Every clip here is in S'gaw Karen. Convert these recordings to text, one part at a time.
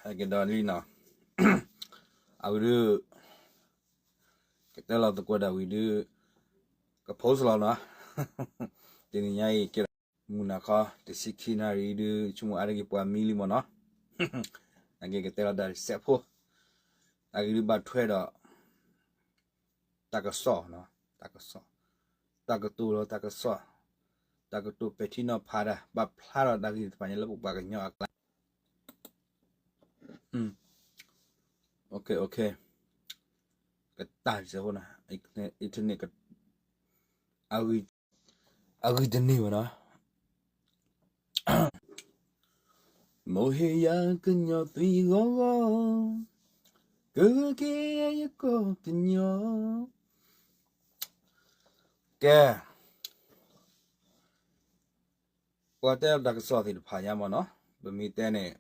ကဒီးလံနီၤ, အဝံၤဒုး ကတဲလီၤသကိးတၢ်ဝံၤဒုး က post လီၤနီၤ, တနံၤညါအံၤကဲဒီး မုၢ်နၤခီ တဆံခံနၣ်ရံၣ်ဒုး ဆိကမိၣ်အါတက့ၢ်ပှၤမံလံမ့ၢ်နီၤ, နာ်က့ကတဲလီၤတၢ်စဲးဖိ, တၢ်ဂ့ၢ်ဒုးဘၣ်ထွဲဒီး တၢ်ကစီၣ်, တၢ်ကစီၣ်, တၢ်ကတိၤလီၤတၢ်ကစီၣ်, တၢ်ကတိၤပဲာ်ထံနီၤဖးတၢ် ပာ်ဖျါဒီးတၢ်ဂ့ၢ်တဖၣ်ညါလၢပပှၤကညီအကျါ, ကတၢ်စဲးဖိနီၤ, internet အဂံၢ်တန့ၢ်ဘၣ်နီၤ, မိၢ်ဟ့ၣ်ယၤကညီသွံၣ်ဂီၤဂီၤ, ကဂ့ၤက့ၤယကီၢ်ပညီ, ကဲ ပှၤတဲလီၤတၢ်ကစီၣ်သ့ၣ်တဖၣ်ညါမ့ၢ်နီၤ, ပမ့ၢ်တဲန့ၣ်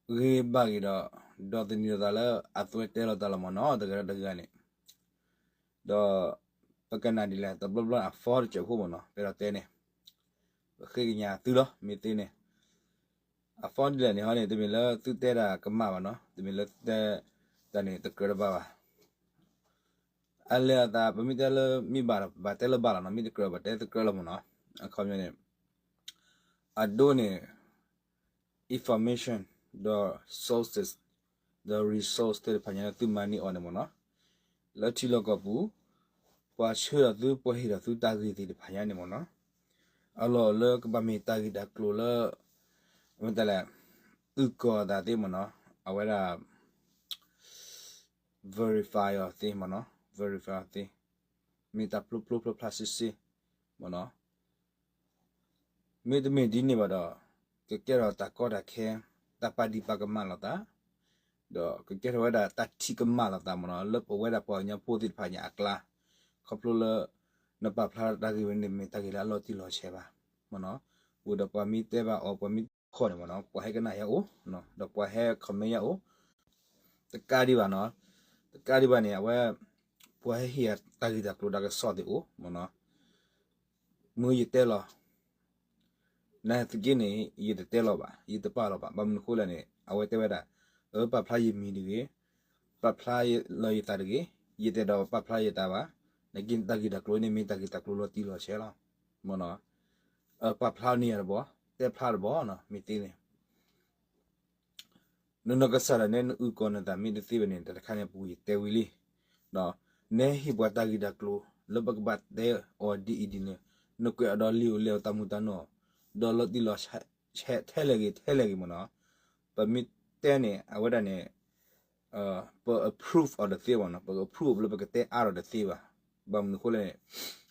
ဂ့ၤဘၣ်ဂ့ၤဒီး ဒီးသန့ၤဒီးသးလၢအသွဲတဲလီၤတၢ်လီၤမ့ၢ်နီၤ တဂၤဒီးတဂၤန့ၣ်, ဒီးပကနၣ်ဒ်လဲၣ် တဘျီဘျီအ fault တစဲးဖိမ့ၢ်နီၤ ပအဲၣ်ဒိးတဲန့ၣ်, ပဃ့ကညးသုလီၤ မ့ၢ်သ့န့ၣ်, အ fault ဒ်လဲၣ်န့ၣ်ဟီန့ၣ် တမ့ၢ်လၢသုတဲတၢ်ကမၣ်ဘၣ်နီၤ တမ့ၢ်လၢသုတဲတၢ်န့ၣ်တကြၢးတဘၣ်ဘၣ် အလဲၤအသး ပမ့ၢ်တဲလၢမ့ၢ်ဘၣ်ဒီး ပဘၣ်တဲလၢဘၣ်လီၤနီၤ မ့ၢ်တကြၢးဘၣ်တဲတကြၢးလီၤမ့ၢ်နီၤ, အခီပညီန့ၣ် အဒိန့ၣ် information ဒီး sources ဒီး resource သ့ၣ်တဖၣ်ညါလၢသုမၤန့ၢ်အီၤန့ၣ်မ့ၢ်နီၤ, လၢထံလီၢ်ကီၢ်ပူၤ ပှၤဆှၢဒီးသု ပှၤဟ့ၣ်ဒီးသုတၢ်ဂ့ၢ်သ့ၣ်တဖၣ်ညါန့ၣ်မ့ၢ်နီၤ, အလီၢ်လၢကဘၣ်မ့ၢ်တၢ်ဂ့ၢ်တၢ်ကျိၤလၢ မ့ၢ်တလဲၣ် အုၣ်ကီၤအသးသ့မ့ၢ်နီၤ, အဝဲဒၣ် verify အီၤသ့မ့ၢ်နီၤ, verify အီၤသ့, မ့ၢ်တၢ်ဖျိဖျိဖျါဖျါစ့စ့မ့ၢ်နီၤ, မ့တမ့ၢ်ဒ်န့ၣ်ဘၣ်ဒီး ကကဲထီၣ်တၢ်ကီတၢ်ခဲ, တၢ်ပာ်ဒံးပာ်ကမၣ်လိာ်သး, ဒီးကကဲထီၣ်ဝဲဒၣ်တၢ်ထံၣ်ကမၣ်လိာ်သးမ့ၢ်နီၤ, လၢပဝဲဒၣ်ပှၤကညီဖိသ့ၣ်တဖၣ်ညါအကျါ, ခီဖျိလၢ နပာ်ဖျါတၢ်ဂ့ၢ်ဝဲန့ၣ် မ့ၢ်တၢ်ဂ့ၢ်လၢအလီၤတံၢ်လီၤဆဲးဘၣ်မ့ၢ်နီၤ, ဝံၤဒီးပှၤမ့ၢ်တဲဘၣ်အီၤ ပှၤမ့ၢ်ခီၣ်န့ၣ်မ့ၢ်နီၤ ပှၤဟဲကနၣ်ယၤအိၣ်, ဒီးပှၤဟဲ comment ယၤအိၣ်, တကးဒံးဘၣ်နီၤ, တကးဒံးဘၣ်န့ၣ် အဝဲ ပှၤဟဲဟ့ၣ်ယၤတၢ်ဂ့ၢ်တၢ်ကျိၤတၢ်ကစီၣ်သ့ၣ်အိၣ်မ့ၢ်နီၤ, မ့ၢ်ယတဲလီၤ နာ်သက့န့ၣ် ယတတဲလီၤဘၣ် ယတပာ်လီၤဘၣ်, ဘၣ်မနုၤဃိလဲၣ်န့ၣ် အဝဲတဲဝဲဒၣ်, အၢ ပာ်ဖျါယမံၤတဂ့ၤ, ပာ်ဖျါလီၤယသးတဂ့ၤ, ယတအဲၣ်ဒိးပာ်ဖျါယသးဘၣ်, နာ်သက့န့ၣ် တၢ်ဂ့ၢ်တၢ်ကျိၤန့ၣ်မ့ၢ်တၢ်ဂ့ၢ်တၢ်ကျိၤလီၤတံၢ်လီၤဆဲးလီၤမ့ၢ်နီၤ, ပာ်ဖျါန့ၢ်ယၤတဘျီ, တဲဖျါတဘျီနီၤ မ့ၢ်သ့န့ၣ် နနီၢ်ကစၢ်ဒၣ်နဲ နအုၣ်ကီၤနသးမ့ၢ်တသ့ဘၣ်န့ၣ် တၢ်တခါန့ၣ် ပူၤယတဲဝံၤလံ, နဟ့ၣ်ပှၤတၢ်ဂ့ၢ်တၢ်ကျိၤ လၢပကဘၣ်တဲအီၤဒ်အံၤဒ်န့ၣ်, နကွဲးအီၤဒီးလံာ်အိၣ်လဲၢ်အိၣ်တၢ်မူတၢ်နီၣ်, ဒီးလီၤတံၢ်လီၤဆဲးထဲလဲၣ်ဂ့ၤ ထဲလဲၣ်ဂ့ၤမ့ၢ်နီၤ, ပမ့ၢ်တဲန့ၣ် အဝဲဒၣ်န့ၣ် ပ approve အီၤတသ့ဘၣ်နီၤ, ပ approve လၢပကတဲအါထီၣ်တသ့ဘၣ်, ဘၣ်မနုၤဃိလဲၣ်န့ၣ်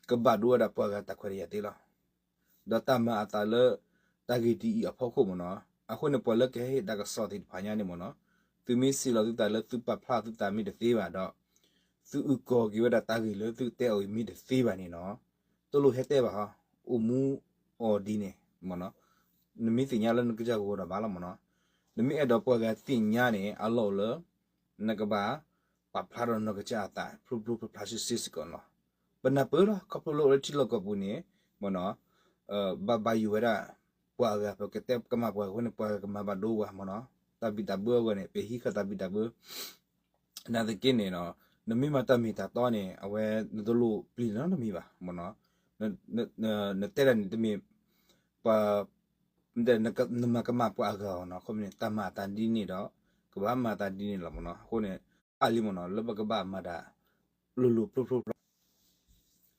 ကဘၣ်ဒိဝဲဒၣ်ပှၤဂၤတၢ်ခွဲးတၢ်ယာ်သ့လီၤ. ဒီးတၢ်မၤအသးလၢ တၢ်ဂ့ၢ်ဒ်အံၤအဖီခိၣ်မ့ၢ်နီၤ, အဃိန့ၣ် ပှၤလၢကဟဲဟ့ၣ်တၢ်ကစီၣ်သ့ၣ်တဖၣ်ညါန့ၣ်မ့ၢ်နီၤ, သုမ့ၢ်စံးလီၤသုသးလၢသုပာ်ဖျါသုသးမ့ၢ်တသ့ဘၣ်ဒီး သုအုၣ်ကီၤက့ၤဝဲဒၣ်တၢ်ဂ့ၢ်လၢသုတဲအီၤအံၤမ့ၢ်တသ့ဘၣ်န့ၣ်နီၤ, တလိၣ်ဟဲတဲဘၣ်ဟီ, အိၣ်မူအီၤဒ်န့ၣ်မ့ၢ်နီၤ, နမ့ၢ်သ့ၣ်ညါလၢနကစၢ်ဂီၤဒီးဘၣ်လီၤမ့ၢ်နီၤ, နမ့ၢ်အဲၣ်ဒိးပှၤဂၤသ့ၣ်ညါန့ၣ် အလီၢ်အိၣ်လၢ နကဘၣ် ပာ်ဖျါဒီးနီၢ်ကစၢ်အသး ဖျိဖျိဖျါဖျါစ့စ့စ့ၢ်ကီးလီၤ. ပနၢ်ပၢၢ်လီၤ ခီဖျိလၢအိၣ်လၢထံလီၢ်ကီၢ်ပူၤန့ၣ် မ့ၢ်နီၤ, ဘၣ်ဘၣ်ယိၣ်ဝဲဒၣ် ပှၤအဂၤ ပကတဲကမၣ်ပှၤအဂၤအဃိန့ၣ် ပှၤဂၤကမၤဘၣ်ဒိပှၤမ့ၢ်နီၤ, တၢ်ဘံၣ်တၢ်ဘၢအဂီၢ်န့ၣ် ပဟံးဃာ်တၢ်ဘံၣ်တၢ်ဘၢ နာ်သက့န့ၣ်နီၤ, နမ့ၢ်မၤတၢ်မ့ၢ်တၢ်တီန့ၣ် အဝဲနတလိၣ်ပျံၤနီတမံၤဘၣ်မ့ၢ်နီၤ, နတဲဒၣ်န့ၣ်တမ့ၢ် ပှၤ နမၤကမၣ်ပှၤအဂၤအီၤနီၤ, အဃိန့ၣ် တၢ်မၤအသးဒ်န့ၣ်ဒီး ကဘၣ်မၤအသးဒ်န့ၣ်လီၤမ့ၢ်နီၤ, အဃိန့ၣ် အါလံမ့ၢ်နီၤ လၢပကဘၣ်မၤတၢ် လိၤလိၤဖျိဖျိဖျါ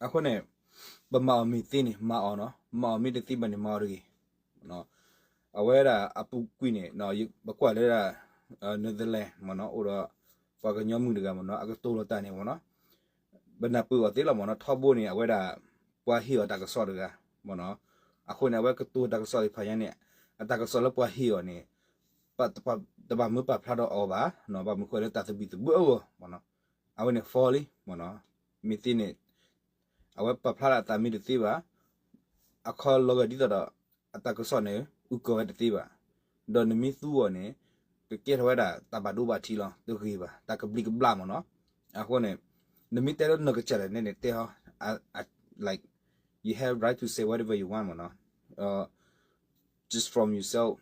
အဃိန့ၣ် ပမၤအီၤမ့ၢ်သ့န့ၣ် မၤအီၤနီၤ, မၤအီၤမ့ၢ်တသ့ဘၣ်န့ၣ် မၤအီၤတဂ့ၤ. အဝဲဒၣ်အပူၤကွံာ်န့ၣ် ပကွၢ်လၢဒၣ် Netherlands မ့ၢ်နီၤ အိၣ်ဒီး ပှၤကညီမုၣ်တဂၤမ့ၢ်နီၤ အကတိၤလီၤတၢ်န့ၣ်မ့ၢ်နီၤ, ပနၢ်ပၢၢ်အီၤသ့လီၤမ့ၢ်နီၤ, ထီဘိန့ၣ် အဝဲဒၣ် ပှၤဟ့ၣ်အီၤတၢ်ကစီၣ်တဂၤမ့ၢ်နီၤ, အဃိန့ၣ် အဝဲကတိၤတၢ်ကစီၣ်သ့ၣ်တဖၣ်ညါန့ၣ် အတၢ်ကစီၣ်လၢပှၤဟ့ၣ်အီၤန့ၣ် တဘၣ်မၢပာ်ဖျါဒီးအီၤဘၣ်, ဘၣ်မနုၤဃိလၢတၢ်သဘံၣ်သဘုၣ်အဂီၢ်မ့ၢ်နီၤ, အဝဲန့ၣ် false လံမ့ၢ်နီၤ, မ့ၢ်သ့န့ၣ် အဝဲပာ်ဖျါလၢအသးမ့ၢ်တသ့ဘၣ်, အခီလီၤဂာ်ဒ်သိးဒီး အတၢ်ကစီၣ်န့ၣ် အုၣ်ကီၤဝဲတသ့ဘၣ်, ဒီးနမ့ၢ်သူအီၤန့ၣ် ကကဲထီၣ်ဝဲဒၣ်တၢ်ဘၣ်ဒိဘၣ်ထံးလီၤ, တဂ့ၤဘၣ်, တၢ်ကဘျံးကဘျၣ်မ့ၢ်နီၤ, အဃိန့ၣ် နမ့ၢ်တဲလၢနီၢ်ကစၢ်ဒၣ်နဲန့ၣ် တဲဟီ, like, you have right to say whatever you want မ့ၢ်နီၤ, just from yourself,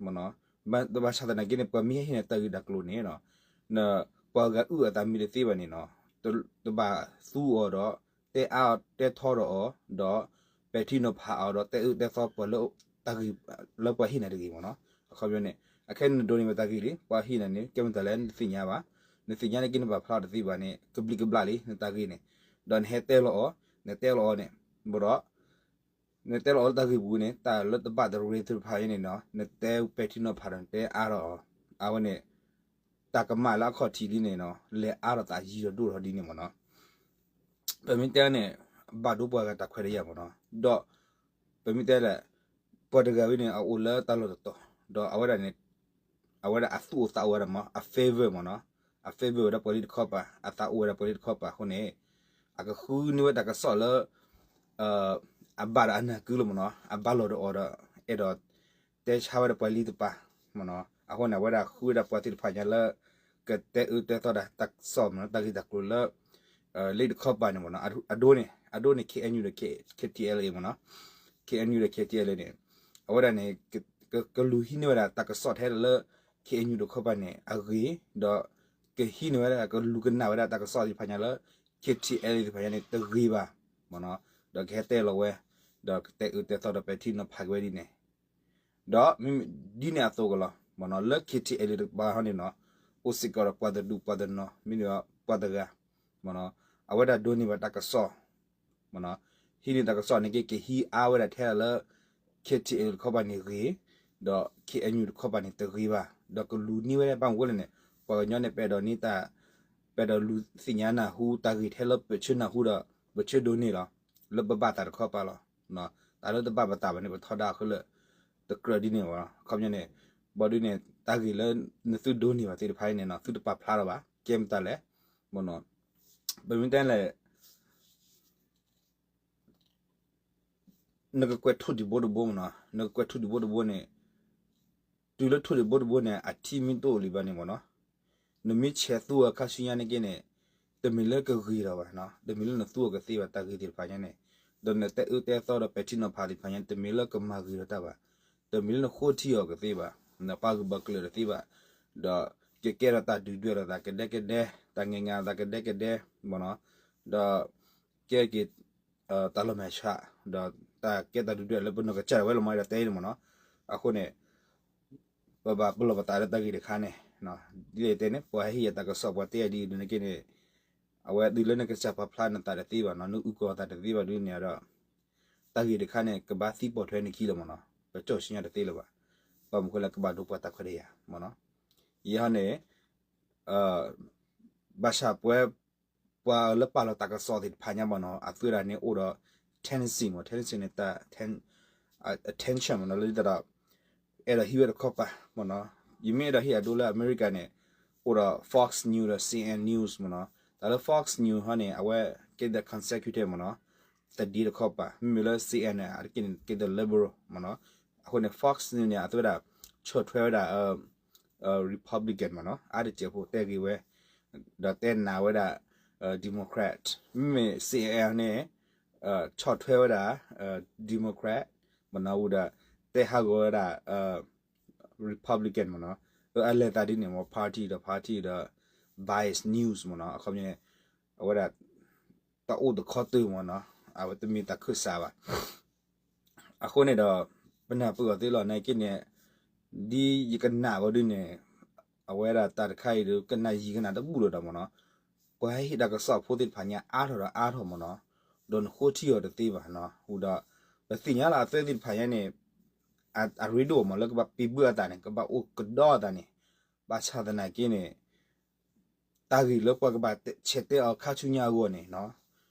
မ့ၢ်နီၤ, ဘၣ်ဆၣ်သနာ်က့န့ၣ် ပှၤမ့ၢ်ဟဲဟ့ၣ်နၤတၢ်ဂ့ၢ်တၢ်ကျိၤန့ၣ်နီၤ, ပှၤဂၤအုၣ်အသးမံတသ့ဘၣ်န့ၣ်နီၤ, တဘၣ်သူအီၤဒီး တဲအါတဲထီဒီးအီၤ, ဒီးပဲာ်ထံနီၤဖးအီၤဒီး တဲအၢတဲသီပှၤလၢတၢ်ဂ့ၢ်လၢပှၤဟ့ၣ်နၤတဂ့ၤမ့ၢ်နီၤ. အခီပညီန့ၣ် အခဲအံၤနဒိးန့ၢ်ဘၣ်တၢ်ဂ့ၢ်လံ, ပှၤဟ့ၣ်နၤန့ၣ် ကဲမတၤလဲၣ် နတသ့ၣ်ညါဘၣ်, နသ့ၣ်ညါန့ၣ်က့ နပာ်ဖျါအီၤတသ့ဘၣ်န့ၣ် ကဘျံးကဘျၣ်လံ နတၢ်ဂ့ၢ်န့ၣ်, ဒီးနဟဲတဲလီၤအီၤ, နတဲလီၤအီၤန့ၣ်, ဘၣ်ဒီး နတဲလီၤအီၤလၢတၢ်ဂ့ၢ်ပူၤန့ၣ် တၢ်လၢတဘၣ်တရ့သ့ၣ်တဖၣ်အံၤန့ၣ်နီၤ, နတဲပဲာ်ထံနီၤဖးဒီး နတဲအါထီၣ်အီၤ, အဝဲန့ၣ် တၢ်ကမၣ်လၢအခီၣ်ထံးလံန့ၣ်နီၤ, လဲၤအါထီၣ်သးယံၤဒီးဒိၣ်ထီၣ်ဒ်န့ၣ်မ့ၢ်နီၤ. ပမ့ၢ်တဲန့ၣ် ဘၣ်ဒိပှၤဂၤတၢ်ခွဲးတၢ်ယာ်မ့ၢ်နီၤ, ဒီး ပမ့ၢ်တဲလဲၣ်, ပှၤတဂၤဝဲန့ၣ် အအိၣ်လၢတၢ်လီၢ်တတီၤ, ဒီးအဝဲဒၣ်န့ၣ် အဝဲဒၣ်အသူၣ်အိၣ်သးအိၣ်ဝဲဒၣ်မ့ၢ် အ favor မ့ၢ်နီၤ, အ favor ဝဲဒၣ်ပှၤလံတခီပၤ, အသးအိၣ်ဝဲဒၣ်ပှၤလံတခီပၤအဃိန့ၣ်, အကဃုန့ၢ်ဝဲတၢ်ကစီၣ်လၢ အဘၣ်ဒီးအနၢ်ကုလီၤမ့ၢ်နီၤ, အဘၣ်လီၤဒီးအီၤဒီး အဲၣ်ဒိး တဲဆါဝဲဒၣ်ပှၤလံတပၤမ့ၢ်နီၤ, အဃိန့ၣ် အဝဲဒၣ်ဃုဝဲဒၣ်ပှၤသ့ၣ်တဖၣ်ညါလၢ ကတဲအၢတဲသီဒၣ်တၢ်ကစီၣ်မ့ၢ်နီၤ, တၢ်ဂ့ၢ်တၢ်ကျိၤလၢ လံတခီပၤန့ၣ်မ့ၢ်နီၤ, အဒိန့ၣ် အဒိန့ၣ် K N U ဒီး K- K T L A မ့ၢ်နီၤ, K N U ဒီး K T L A န့ၣ် အဝဲဒၣ်န့ၣ် ကလူၤဟံးန့ၢ်ဝဲဒၣ်တၢ်ကစီၣ်ထဲလၢ K N U တခီပၤန့ၣ် အဂ့ၤ, ဒီး ကဟံးန့ၢ်ဝဲဒၣ် ကလူၤကနၣ်ဝဲဒၣ်တၢ်ကစီၣ်သ့ၣ်တဖၣ်ညါလၢ K T L A သ့ၣ်တဖၣ်ညါန့ၣ် တဂ့ၤဘၣ်မ့ၢ်နီၤ, ဒီးကဟဲတဲလီၤဝဲ, ဒီးကတဲအၢတဲသီဒီးပဲာ်ထံနီၤဖးက့ၤဝဲဒ်န့ၣ်, ဒီးမ့မ့ၢ်ဒ်န့ၣ်အသိးကလီၤမ့ၢ်နီၤ, လၢ K T L A တကပၤဟီန့ၣ်နီၤ, အိၣ်စ့ၢ်ကီးဒီးပှၤတဒူၣ်ပှၤတနီၤ မ့ၢ်န့ၣ်ပှၤတဂၤမ့ၢ်နီၤ, အဝဲဒၣ်ဒိးန့ၢ်ဘၣ်တၢ်ကစီၣ် မ့ၢ်နီၤ, ဟံးန့ၢ်တၢ်ကစီၣ်န့ၣ်က့ ကဟံးအါဝဲဒၣ်ထဲဒၣ်လၢ K T L A တခီပၤန့ၣ်ဂ့ၤ, ဒီး K N U တခီပၤန့ၣ်တဂ့ၤဘၣ်, ဒီးကလူၤန့ၢ်ဝဲဒၣ်ဘၣ်မနုၤလဲၣ်န့ၣ်, ပှၤကညီန့ၣ် ပအဲၣ်ဒိးန့ၢ်တၢ်, ပအဲၣ်ဒိးလူၤသ့ၣ်ညါနၢ်ဟူတၢ်ဂ့ၢ်ထဲလၢပဆၢနၢ်ဟူဒီး ပဆၢဒိးန့ၢ်လီၤ, လၢပဘၣ်သးတခီပၤလီၤ, တၢ်လၢတဘၣ်ပသးဘၣ်န့ၣ် ပထီဒါအဃိလၢ တကြၢးဒ်န့ၣ်ဘၣ်, အခီပညီန့ၣ်, ဘၣ်ဒုးန့ၣ် တၢ်ဂ့ၢ်လၢနသုဒိးန့ၢ်ဘၣ်သ့ၣ်တဖၣ်အံၤန့ၣ်နီၤ, သုတပာ်ဖျါထီၣ်ဘၣ် ကဲမတၤလဲၣ်, မ့ၢ်နီၤ, ပမ့ၢ်တဲလဲၣ် နကကွဲးထိၣ်ဒံးဘိတဘိမ့ၢ်နီၤ, နကကွဲးထိၣ်ဒံးဘိတဘိန့ၣ်, တုၤလၢထိၣ်ဒံးဘိတဘိန့ၣ် အထံမ့ၢ်တအိၣ်လံဘၣ်န့ၣ်မ့ၢ်နီၤ, နမ့ၢ်ဆဲးသူအီၤခါဆူညါန့ၣ်က့န့ၣ်, တမ့ၢ်လၢကဂ့ၤထီၣ်ဘၣ်, တမ့ၢ်လၢနသူအီၤကသ့ဘၣ် တၢ်ဂ့ၢ်သ့ၣ်တဖၣ်ညါန့ၣ်, ဒီးနတဲအၢတဲသီဒီးပဲာ်ထံနီၤဖးသ့ၣ်တဖၣ်ညါ တမ့ၢ်လၢကမၤဂ့ၤထီၣ်တၢ်ဘၣ်, တမ့ၢ်လၢနဃိထံအီၤကသ့ဘၣ်, ပှၤဂုၤပှၤကျၢၤတသ့ဘၣ်, ဒီးကကဲထီၣ်တၢ်ဒုၣ်ဒွဲၣ်လိာ်သးကဒဲကဒဲ, တၢ်ငဲၤငါလိာ်သးကဒဲကဒဲ, မ့ၢ်နီၤ, ဒီး ကဲက့ၤ တၢ်လီၤမဲာ်ဆှး, ဒီးတၢ်ကဲတၢ်ဒုၣ်ဒွဲၣ်လၢပနီၢ်ကစၢ်ဒၣ်ဝဲလီၤမ့ၢ်ဒီးတဲအံၤန့ၣ်မ့ၢ်နီၤ, အဃိန့ၣ် ပဘၣ်ပလီၢ်ပသးလၢတၢ်ဂ့ၢ်တခါန့ၣ်, ဒ်လဲၣ်တဲန့ၣ် ပှၤဟဲဟ့ၣ်ယၤတၢ်ကစီၣ် ပှၤတဲယၤဒ်အံၤဒ်န့ၣ်က့န့ၣ်, အဝဲဒ်လၢနကစၢ်ပာ်ဖျါနသးတသ့ဘၣ်နီၤ, နအုၣ်ကီၤသးတသ့ဘၣ်ဒ်န့ၣ်ဒီး, တၢ်ဂ့ၢ်တခါန့ၣ် ကဘၣ်သံပိာ်ထွဲနခံလီၤမ့ၢ်နီၤ, ပကၠီၣ်ဆူညါတသ့လၢၤဘၣ်, ဘၣ်မနုၤဃိလဲၣ် ကဘၣ်ဒိပှၤတၢ်ခွဲးတၢ်ယာ်မ့ၢ်နီၤ, ယဲဟီန့ၣ် ဘၣ်ဆၣ်ပှၤ ပှၤလၢပာ်လီၤတၢ်ကစီၣ်သ့ၣ်တဖၣ်ညါမ့ၢ်နီၤ အသုဝဲဒၣ်န့ၣ်အိၣ်ဒီး tendency မ့ၢ် tendency န့ၣ် တၢ် attention မ့ၢ်နီၤ လၢဒ်သိးဒီး အဲၣ်ဒိးဟံးဝဲတခီပၤမ့ၢ်နီၤ, ယမ့ၢ်အဲၣ်ဒိးဟံးအဒိလၢအမဲရကၤန့ၣ် အိၣ်ဒီး Fox News ဒီး C N News မ့ၢ်နီၤ, တၢ်လၢ Fox News ဟီန့ၣ် အဝဲကဲဒီး conservative မ့ၢ်နီၤ, သဒ့တခီပၤ, မ့မ့ၢ်လၢ C N N န့ၣ် အတက့ၢ်န့ၣ် ကဲဒီး liberal မ့ၢ်နီၤ, အဃိန့ၣ် Fox News န့ၣ် အသုဝဲဒၣ် ဆီၣ်ထွဲဝဲဒၣ် Republican မ့ၢ်နီၤ အါတစဲးဖိတဲဂ့ၤဝဲ, ဒီးတဲနးဝဲဒၣ် Democrat, မ့မ့ၢ် C N N န့ၣ် ဆီၣ်ထွဲဝဲဒၣ် Democrat မ့ၢ်နီၤ ဝံၤဒီး တဲဟးဂီၤဝဲဒၣ် Republican မ့ၢ်နီၤ, အလဲၤသးဒ်န့ၣ်မ့ၢ် party ဒီး party ဒီး bias news မ့ၢ်နီၤ, အခီပညီ အဝဲဒၣ် တၢ်အိၣ်တခီတၢၤမ့ၢ်နီၤ, အဝဲတမ့ၢ်တၢ်ခၢၣ်စးဘၣ် အဃိန့ၣ်ဒီး ပနၢ်ပၢၢ်အီၤသ့လီၤ နာ်က့န့ၣ် ဒ်ယကနၣ်ဝဲဒ်န့ၣ် အဝဲဒၣ်တၢ်တခါအံၤဒီး ကနၣ်ယံာ်ကနၣ်တဘူၣ်လၢၤဒီးမ့ၢ်နီၤ, ပှၤဟဲဟ့ၣ်တၢ်ကစီၣ်ဖိသ့ၣ်တဖၣ်ညါအါထီၣ်ဒီးအါထီၣ်မ့ၢ်နီၤ, ဒီးနဃိထံအီၤတသ့ဘၣ်နီၤ, ဟူဒီး ပသ့ၣ်ညါလၢအသၢသ့ၣ်တဖၣ်ညါန့ၣ် အရ့ဒိၣ်မ့ၢ်လၢကဘၣ်ပံဘၢအသးန့ၣ် ကဘၣ်အိၣ်ကဒီးအသးန့ၣ်, ဘၣ်ဆၣ်သနာ်က့န့ၣ် တၢ်ဂ့ၢ်လၢပှၤကဘၣ်ဆဲးတဲအီၤခါဆူညါအဂီၢ်န့ၣ်နီၤ,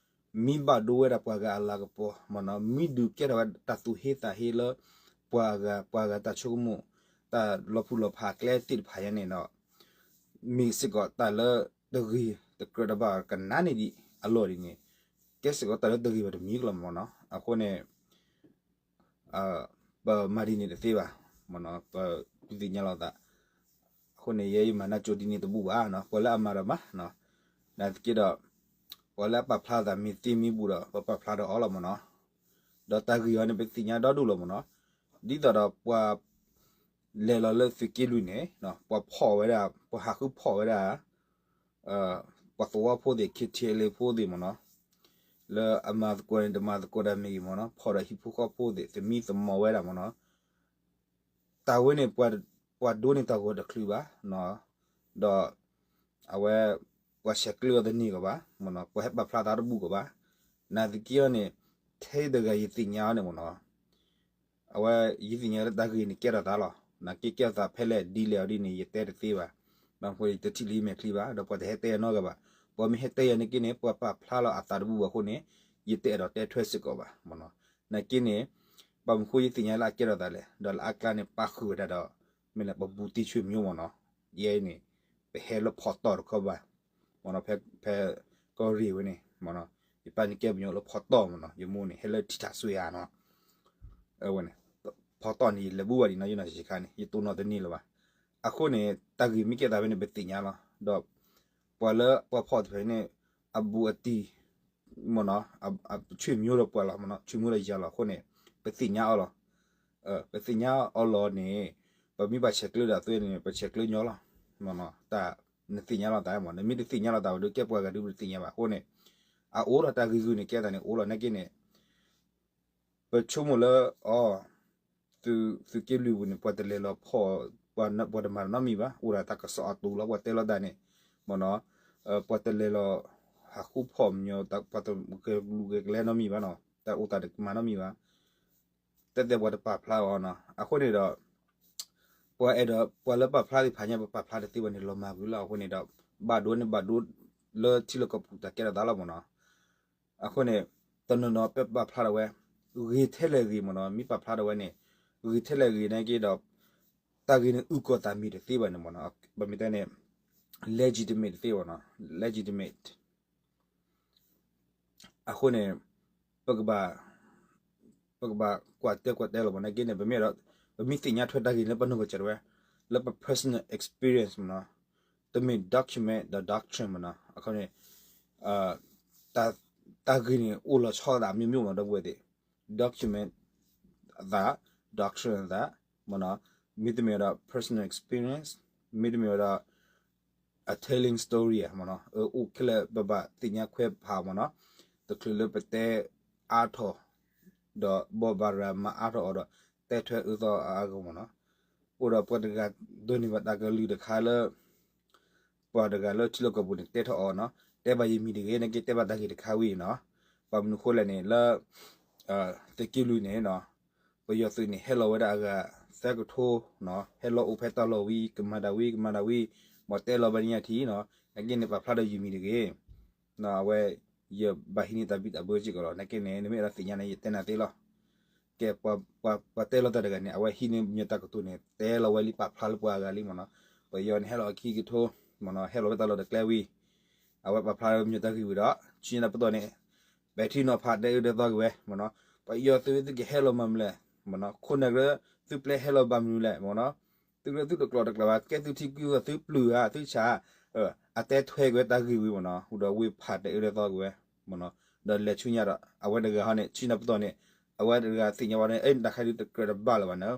မ့ၢ်ဘၣ်ဒိဝဲဒၣ်ပှၤဂၤအလၤကပီၤမ့ၢ်နီၤ, မ့ၢ်ဒုးကဲထီၣ်ဝဲတၢ်သူၣ်ဟ့သးဟ့လၢ ပှၤဂၤ ပှၤဂၤတၢ်ဆိကမိၣ် တၢ်လီၤပူၤလီၤဖးကျဲသ့ၣ်တဖၣ်ညါန့ၣ်ဒီး မ့ၢ်စ့ၢ်ကီးတၢ်လၢတဂ့ၤတကြၢးတဘၣ်ကနၣ်န့ၣ်ဒံးအလီၢ်ဒ်န့ၣ်, ကဲစ့ၢ်ကီးတၢ်လၢတဂ့ၤဘၣ်တမံၤကလီၤမ့ၢ်နီၤ, အဃိန့ၣ် ပမၤဒ်န့ၣ်တသ့ဘၣ်, ပဒုးသ့ၣ်ညါလိာ်သး, အဃိန့ၣ် ယဲယမၤနၢ်ကၠိဒ်န့ၣ်တဘူၣ်ဘၣ်, ပှၤလၢအမၤဒီးမၤ, နာ်သက့ဒီး ပှၤလၢအပာ်ဖျါသးမ့ၢ်သ့မ့ၢ်ဘူၣ်ဒီး ပပာ်ဖျါဒီးအီၤလီၤမ့ၢ်နီၤ, ဒီးတၢ်ဂ့ၢ်အီၤန့ၣ် ပသ့ၣ်ညါဒီဒူၣ်လီၤမ့ၢ်နီၤ, ဒ်သိးဒီးပှၤ လဲၤလီၤလၢသုးက့လွံၢ်န့ၣ် ပှၤဖီၣ်ဝဲဒၣ် ပှၤဟးဃုဖီၣ်ဝဲဒၣ် ပှၤသဝီဖိသ့ၣ် ခ့ထံလ့ဖိသ့ၣ်မ့ၢ်နီၤ, လၢအမၤသကိးန့ၣ်တမၤသကိးတၢ်မ့ၢ်ဂ့ၤမ့ၢ်နီၤ, ဖီၣ်ဒီးဟံၣ်ဖိဃီဖိသ့ၣ် သမံသမိးဝဲဒၣ်မ့ၢ်နီၤ, တၢ်ဝဲန့ၣ် ပှၤဒိးန့ၢ်တၢ်ဂီၤတချုးဘၣ်, ဒီး အဝဲ ပှၤဆဲးကျၢအီၤတန့ၢ်ကီးဘၣ်, ပှၤဟဲပာ်ဖျါသးတဘူၣ်ကီးဘၣ်, နာ်သက့အီၤန့ၣ် ထဲတဂၤယသ့ၣ်ညါအီၤန့ၣ်မ့ၢ်နီၤ အဝဲယသ့ၣ်ညါလၢတၢ်ဂ့ၢ်န့ၣ်ကဲထီၣ်သးလီၤ. နာ်က့ကဲထီၣ်သးဖဲလဲၣ်ဒ်လဲၣ်အီၤဒ်န့ၣ် ယတဲတသ့ဘၣ်. ဘၣ်မနုၤဃိယတထံၣ်လၢယမဲာ်ချံဘၣ်, ဒီးပှၤတဟဲတဲယၤနီတဂၤဘၣ်. ပှၤမ့ၢ်ဟဲတဲယၤန့ၣ်က့န့ၣ် ပှၤပာ်ဖျါလီၤအသးတဘူၣ်ဘၣ်အဃိန့ၣ် ယတအဲၣ်ဒိးတဲထွဲစ့ၢ်ကီးဘၣ်မ့ၢ်နီၤ. နာ်က့န့ၣ် ဘၣ်မနုၤဃိယသ့ၣ်ညါလၢအကဲထီၣ်သးလဲၣ်, ဒီးလၢအကျါန့ၣ် ပာ်ဃုာ်ဝဲဒၣ်ဒီး မ့ၢ်လၢပဘူးတံၢ်ဆွေမျိုးမ့ၢ်နီၤ. ယဲအံၤန့ၣ် ပဟဲလၢဖီတီၢ်တခီဘၣ်မ့ၢ်နီၤ, ဖဲ ဖဲကီၢ်ရ့ၣ်ဝဲန့ၣ်မ့ၢ်နီၤ, ယပၢ်န့ၣ်ကဲပညီလၢဖီတီၢ်မ့ၢ်နီၤ, ယမိၢ်န့ၣ် ဟဲလၢထံထးစွ့ဧါနီၤ. အဝဲန့ၣ် ဖီတီၢ်န့ၣ် ယလဲၤဘူးဘၣ်ဒံးနီၤ, ယနီၢ်ဆံးခါန့ၣ် ယတိၢ်နီၣ်တန့ၢ်လၢၤဘၣ်. အဃိန့ၣ် တၢ်ဂ့ၢ်မ့ၢ်ကဲသးဖဲန့ၣ် ပသ့ၣ်ညါလီၤ. ဒီးပှၤလၢပှၤဖီၣ်တဖၣ်န့ၣ် အဘူးအတံၢ် မ့ၢ်နီၤ, ဆွေမျိုးဒီးပှၤလီၤမ့ၢ်နီၤ, ဆွေမျိုးဒီးယၤလီၤ. အဃိန့ၣ် ပသ့ၣ်ညါအီၤလီၤ. ပသ့ၣ်ညါအီၤလီၤန့ၣ် ပမ့ၢ်ပှၤဆဲးကျၢဒၣ်အသိးန့ၣ် ပဆဲးကျၢညီလီၤ. တၢ်နသ့ၣ်ညါလီၤသးမ့ၢ်, နမ့ၢ်တသ့ၣ်ညါလီၤသးဘၣ်ဒီး ကဲပှၤဂၤဒုးပတသ့ၣ်ညါဘၣ်. အဃိန့ၣ် အအိၣ်ဒီးတၢ်ဂ့ၢ်ဂုာ်န့ၣ် ကဲသးန့ၣ် အိၣ်လီၤ. နာ်က့န့ၣ် ပဆိကမိၣ်လၢ အီၤ သုးက့လွံၢ်ပူၤန့ၣ် ပှၤတလဲၤလီၤဖီၣ်, ပှၤတမၤနီတမံၤဘၣ်, အိၣ်ဒၣ်တၢ်ကစီၣ်အတူးလီၤ. ပှၤတဲလီၤတၢ်န့ၣ် မ့ၢ်နီၤ, ပှၤတလဲၤလီၤ ဟးဃုဖီၣ်မညီၤ, ပှၤတဂဲၤကလူၤဂဲၤကျဲနီတမံၤဘၣ်နီၤ, တၢ်အိၣ်သးတကမၤနီတမံၤဘၣ်, တဲတဲပှၤတပာ်ဖျါအီၤနီၤ. အဃိန့ၣ်ဒီး ပှၤအဲၣ်ဒိး ပှၤလၢပာ်ဖျါသ့ၣ်တဖၣ်ညါ ပပာ်ဖျါတသ့ဘၣ်န့ၣ် လီၤမၢ်ကွံာ်လီၤ. အဃိန့ၣ်ဒီး ဘၣ်ဒိန့ၣ်ဘၣ်ဒိ လၢထံလီၢ်ကီၢ်ပူၤတၢ်ကဲထီၣ်သးလီၤမ့ၢ်နီၤ. အဃိန့ၣ် တနီၤနီၤပပာ်ဖျါထီၣ်ဝဲ ဂ့ၤထဲလဲၣ်ဂ့ၤမ့ၢ်နီၤ, မ့ၢ်ပာ်ဖျါထီၣ်ဝဲန့ၣ် ဂ့ၤထဲလဲၣ်ဂ့ၤနာ်က့ဒီး တၢ်ဂ့ၢ်န့ၣ် အုၣ်ကီၤသးမ့ၢ်တသ့ဘၣ်န့ၣ်မ့ၢ်နီၤ, ပမ့ၢ်တဲန့ၣ် legitimate တသ့ဘၣ်နီၤ, legitimate အဃိန့ၣ် ပကဘၣ် ပကဘၣ်ကွၢ်တဲကွၢ်တဲလီၤမ့ၢ်နီၤ. နာ်က့န့ၣ် ပမ့ၢ်ဒီး ပမ့ၢ်သ့ၣ်ညါထွဲတၢ်ဂ့ၢ်လၢပနီၢ်ကစၢ်တဝဲ လၢပ personal experience မ့ၢ်နီၤ, တမ့ၢ် document ဒီး doctrine မ့ၢ်နီၤ. အခီန့ၣ် တၢ်ဂ့ၢ်န့ၣ် အိၣ်လီၤဆီသးအမျိုးမျိုးမ့ၢ်နီၤ, ဒီပုၢ်ဝဲၢ်သ့ၣ် document အသး doctrine အသး မ့ၢ်နီၤ, မ့တမ့ၢ်ဒီး personal experience, မ့တမ့ၢ်ဒီး a telling story မ့ၢ်နီၤ, အိၣ်ခဲလၢာ်ပဘၣ်သ့ၣ်ညါခွဲးဖးမ့ၢ်နီၤ, တချုးလၢပတဲအါထီၣ် ဒီးဘိးဘၣ်ရၤမၤအါထီၣ်အီၤဒီး တဲထွဲအၢသီအါအါဂီၢ်မ့ၢ်နီၤ, အိၣ်ဒီးပှၤတဂၤဒိးန့ၢ်ဘၣ်တၢ်ကလုၢ်တခါလၢ ပှၤတဂၤလၢထံလီၢ်ကီၢ်ပူၤန့ၣ် တဲထီၣ်အီၤနီၤ, တဲဘၣ်ယမံၤတဂ့ၤ, နာ်က့တဲဘၣ်တၢ်ဂ့ၢ်တခါဝံၤနီၤ, ဘၣ်မနုၤဃိလဲၣ်န့ၣ် လၢ သုးက့လွံၢ်န့ၣ်နီၤ, ပယီၤသုးန့ၣ် ဟဲလီၤဝဲဒၣ်အဂၤသၢကထိ, ဟဲလီၤအိၣ်ဖဲတၢ်လီၢ်ဝံၤ ကမၤတၢ်ဝံၤ ကမၤတၢ်ဝံၤ, မ့ၢ်တဲလီၤဘၣ်နံၤညါထံနီၤ, နာ်က့န့ၣ် ပာ်ဖျါဒီးယမံၤတဂ့ၤ အဝဲ ယဘၣ်ဟံးန့ၢ်တၢ်ဘံၣ်တၢ်ဘၢစ့ၢ်ကီးလီၤ. နာ်က့န့ၣ် နမ့ၢ်အဲၣ်ဒိးသ့ၣ်ညါန့ၣ် ယတဲနၤသ့လီၤ. ကဲ ပှၤတဲလီၤတၢ်တဂၤန့ၣ် အဝဲဟံးန့ၢ်မညီၤတၢ်ကတိၤန့ၣ် တဲလီၤဝဲလံ ပာ်ဖျါလၢပှၤအဂၤလံမ့ၢ်နီၤ. ပယီၤန့ၣ် ဟဲလီၤခံကထိ မ့ၢ်နီၤ, ဟဲလီၤဝဲတၢ်လီၢ်တကျဲဝံၤ အဝဲပာ်ဖျါလၢမညီၤတၢ်ဂ့ၢ်ဝံၤဒီး ဆူညါတၢ်ပတီၢ်န့ၣ် ပဲာ်ထံနီၤဖးတဲအၢတဲသီက့ၤဝဲ မ့ၢ်နီၤ. ပယီၤသုးသုကဟဲလီၤမၤမနုၤလဲၣ် မ့ၢ်နီၤ, ခိၣ်နၢ်ကရၢ သုပျဲဟဲလီၤဘၣ်မနုၤလဲၣ် မ့ၢ်နီၤ. သုကရၢသုတကျိးတကျဲဘၣ် ကဲသုထံကွံသုပျုၢ်ဧါ သုဆးဧါ, အတဲထွဲက့ၤဝဲတၢ်ဂ့ၢ်ဝံၤမ့ၢ်နီၤ, ဟူဒီးဝ့ၢ်ဖးတဲအၢတဲသီက့ၤဝဲ မ့ၢ်နီၤ, ဒီးလဲၤဆူညါဒီး အဝဲတဂၤဟီန့ၣ် ဆူညါပတီၢ်န့ၣ် အဝဲတဂၤသ့ၣ်ညါဝဲန့ၣ် အဲ တၢ်ခါဒုးတကြၢးတဘၣ်လၢၤဘၣ်န့ၣ်,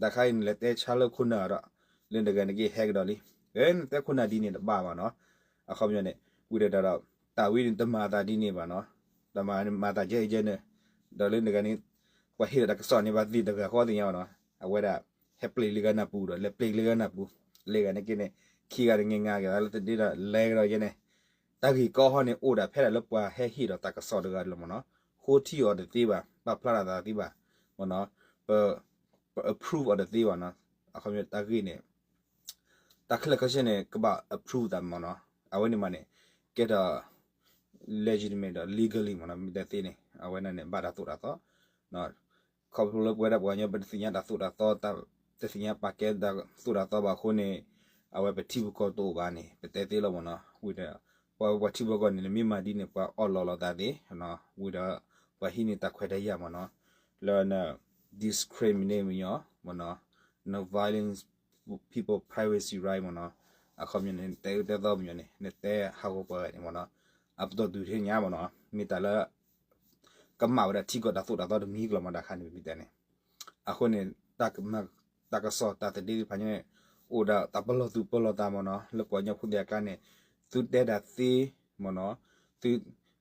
တၢ်ခါအံၤန့ၣ် လဲၤတဲဆါလၢခိၣ်နၢ်ဒီး လၢတဂၤန့ၣ်က့ၤဟဲကဒီးလံ, အဲ နတဲခိၣ်နၢ်ဒ်န့ၣ်တဘၣ်ဘၣ်နီၤ, အခီပညီန့ၣ် ဝံၤဒီးဒီး တၢ်ဝံၤန့ၣ် တမၤသးဒ်န့ၣ်ဘၣ်နီၤ, တမၤမၤသးကဲအံၤကဲန့ၣ်, ဒီးလၢတဂၤန့ၣ် ပှၤဟ့ၣ်ဒီးတၢ်ကစီၣ်န့ၣ် ဘၣ်သ့ၣ်တဂၤဃီသ့ၣ်ညါဘၣ်နီၤ, အဝဲဒၣ် ဟဲပျ့ၤလၢဂၤနၢ်ပူၤဒီး လဲၤပျ့ၤလၢဂၤနၢ်ပူၤ, လၢဂၤန့ၣ်က့န့ၣ် ခံဂၤတဂၤငါက့ၤလၢတဒ့ဒီး လဲၤကဒီးယဲန့ၣ်, တၢ်ဂ့ၢ်ကီဟီန့ၣ် အိၣ်ဒၣ်ဖဲဒၣ်လၢပှၤဟဲဟ့ၣ်ဒီးတၢ်ကစီၣ်တဂၤလီၤမ့ၢ်နီၤ, ဃိထံအီၤတသ့ဘၣ်, ပာ်ဖျါထီၣ်သးသ့ဘၣ်, မ့ၢ်နီၤ, ပ ပ approve အီၤတသ့ဘၣ်နီၤ, အခီပညီတၢ်ဂ့ၢ်န့ၣ် တၢ်ခဲလၢာ်ခဲဆ့န့ၣ် ကဘၣ် approve သးမ့ၢ်နီၤ, အဝဲန့ၣ်မးန့ၣ် ကဲထီၣ် legitimate ဒီး legally မ့ၢ်နီၤ, မ့ၢ်တသ့န့ၣ် အဝဲန့ၣ်န့ၣ် ဘၣ်တၢ်သိၣ်တၢ်သီ, ခီဖျိလၢပဝဲဒၣ်ပှၤကညီ ပတသ့ၣ်ညါတၢ်သိၣ်တၢ်သီ, တသ့ၣ်ညါပာ်ကဲတၢ်သိၣ်တၢ်သီဘၣ်အဃိန့ၣ်, အဝဲပထံပကီၢ်တအိၣ်ဘၣ်န့ၣ် ပတဲသ့လီၤမ့ၢ်နီၤ, ဝံၤဒီး ပှၤ ပှၤထံပကီၢ်န့ၣ် နမ့ၢ်မၤဒ်န့ၣ် ပှၤအီၣ်လီၤလီၤသးသ့, ဝံၤဒီး ပှၤဟံးန့ၢ်တၢ်ခွဲးတၢ်ယာ်မ့ၢ်နီၤ, လၢန discriminate မ့ၢ်ညီ မ့ၢ်နီၤ, န violence people privacy right မ့ၢ်နီၤ, အခီပညီန့ၣ် နတဲအၢတဲသီပညီန့ၣ် နတဲဟးဂီၤပှၤဂၤန့ၣ်မ့ၢ်နီၤ, အပတီၢ်တုၤထဲညါမ့ၢ်နီၤ, မ့ၢ်တၢ်လၢ ကမၣ်ဝဲဒၣ်ထံကီၢ်တၢ်သိၣ်တၢ်သီတမံၤကလီၤမ့ၢ်တၢ်ခါန့ၣ် မ့ၢ်တဲန့ၣ်, အဃိန့ၣ် တၢ်ကမၣ် တၢ်ကစီၣ်တၢ်သဒ့သ့ၣ်တဖၣ်ညါန့ၣ် အိၣ်ဒီးတၢ်ပလီၢ်သူၣ်ပလီၢ်သးမ့ၢ်နီၤ လၢပှၤကညီဖိသ့ၣ်အကျါန့ၣ် သုတဲဒၣ်သ့မ့ၢ်နီၤ, သု